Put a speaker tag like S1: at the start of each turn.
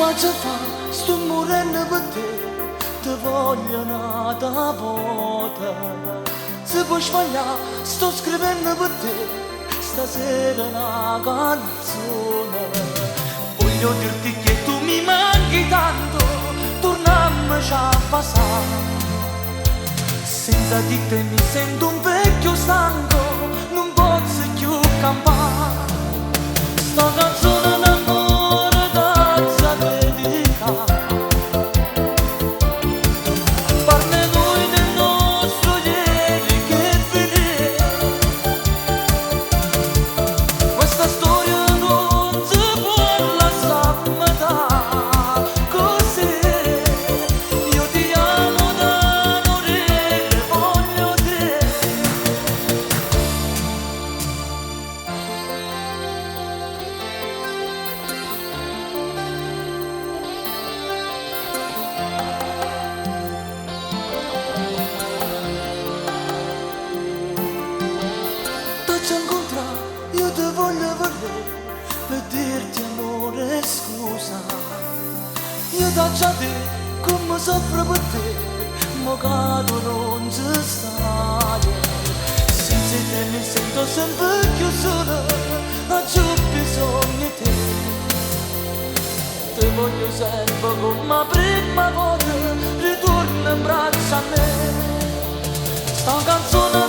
S1: Come aggia fa? Sto morendo per te, te voglio n'ata volta. Se puoi sbagliare, sto scrivendo per te, stasera una canzone. Voglio dirti che tu mi manchi tanto, tornammoci a passare. Senza di te mi sento un vecchio stanco, non posso più campare. Sta canzone d'amore t'aggia dedicare. Parla noi del nostro ieri che finì. Questa storia non si può lasciare a metà. Così io ti amo da morire, voglio te. T'aggia incontrà, io ti voglio vedere per dirti amore scusa. Io t'aggia dire come soffro per te, ma che tu non ci stai. Senza te mi sento sempre più solo, ho bisogno di te. Te voglio sempre come la prima volta, ritorna in braccio a me. Sta canzone